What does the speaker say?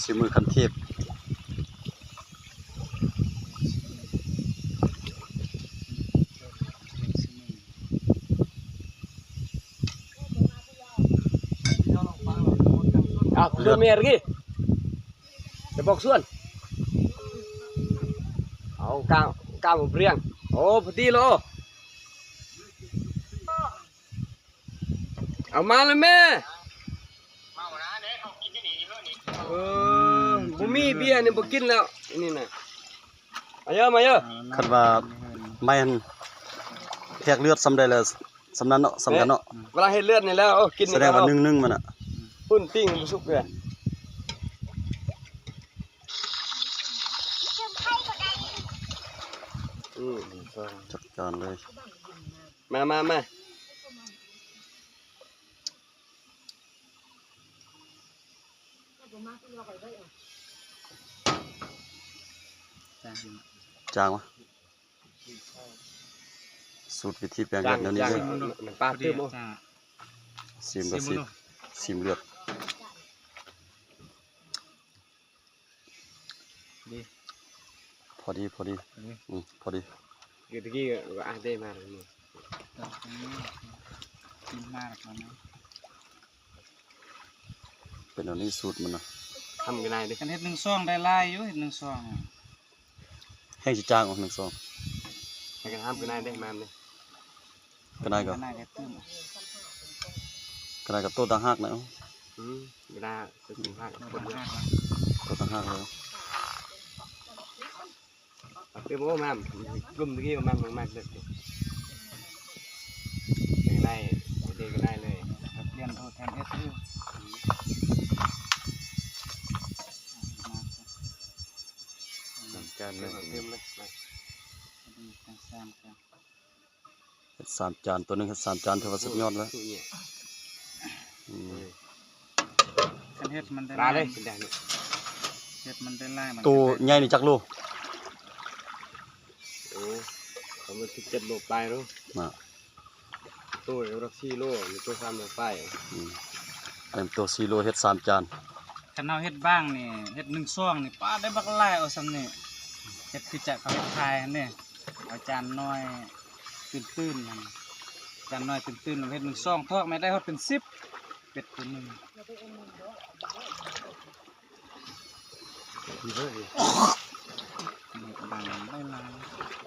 ຝີມືຂັ້ນເທບ. ເອົາ ເລືອດ ເລືອດແມ່ນກີ້ ໄປບອກສວນ ເອົາ ກ້າ ກ້າບໍ່ເບຍງ ໂອ້ ພໍດີໂລ. ເອົາມາແລ້ວແມ່. ເອີ ບໍ່ມີເບຍນີ້ບໍ່ກິນແລ້ວ ນີ້ນະ. ມາເດີ້ ມາເດີ້. ຄັນວ່າໄມ້ຫັ້ນແທກເລືອດສ່ຳໃດລະ ສ່ຳນັ້ນເນາະ ສ່ຳກັນເນາະ. ເວລາເຮັດເລືອດນີ້ແລ້ວ ເອົາກິນ ສະແດງວ່າ ໜຶ່ງ ໜຶ່ງມັນນະ ປຸ້ນ ປີ້ງບໍ່ສຸກເລີຍ. ອືມ ຈັດການເລີຍ. ມາ ມາ ມາ. ຈາງວະ? ສູດວິທີແປງເລືອດແນວນີ້ເລີຍ. ປາດຕື່ມ ຊີມກໍຊີມ ຊີມເລືອດ. ພໍດີ ພໍດີ ພໍດີ ພໍດີ ອືມ ພໍດີ. ກີ້ ຕະກີ້ກໍອາດໄດ້ມາແລ້ວ ເປັນແນວນີ້ສູດມັນນະ. ທຳກໍໄດ້ເດ້ ຄັນເຮັດໜຶ່ງຊອງໄດ້ຫຼາຍຢູ່ ເຮັດໜຶ່ງຊອງ ແຮງຊິຈາງອອກໜຶ່ງຊອງ. ໃຫ້ກັນທຳກໍໄດ້ເດ້ ມາເດ້. ກະໄດ້ກໍ ກະໄດ້ກໍຕື່ມ ກະໄດ້ກໍໂຕຕ່າງຫາກນະ. ອືມ ກະໄດ້ ໂຕຕ່າງຫາກ ໂຕຕ່າງຫາກເລີຍ. ຕື່ມ ໂອ້ ມາ ກຸ່ມຕະກີ້ມາ ມາ ມາເລີຍ ກະໄດ້ ເດກະໄດ້ເລີຍ. ປ່ຽນໂທດແທນເອັດ ສາມຈານເລີຍ ເຕັມເລີຍ. ເຮັດສາມຈານ ໂຕໜຶ່ງເຮັດສາມຈານ ຖືວ່າສຸດຍອດແລ້ວ. ອືມ ຄັນເຮັດມັນໄດ້ຫຼາຍ ເຮັດມັນໄດ້ຫຼາຍ. ໂຕໃຫຍ່ນີ້ຈັກໂລ? ໂອ້ ປະມານສິບເຈັດໂລປາຍໂລນະ. ໂຕນີ້ກໍສີ່ໂລ ໂຕສາມໂລປາຍ. ອືມ ອັນໂຕສີ່ໂລເຮັດສາມຈານ. ຄັນເຮົາເຮັດບ້າງນີ້ ເຮັດໜຶ່ງຊອງນີ້ ປາດ ໄດ້ບັກຫຼາຍ ເອົາສ່ຳນີ້. ເຮັດຄືຈະເຂົາເຮັດຂາຍຫັ້ນເດ້ ເອົາຈານນ້ອຍຕື້ນໆ ຫັ້ນ ຈານນ້ອຍຕື້ນໆ ເຮັດໜຶ່ງຊອງ ທອກແມ່ນໄດ້ຮອດເປັນສິບ ເປັດໂຕໜຶ່ງ. ເຮັດບ້າງໄດ້ຫຼາຍ.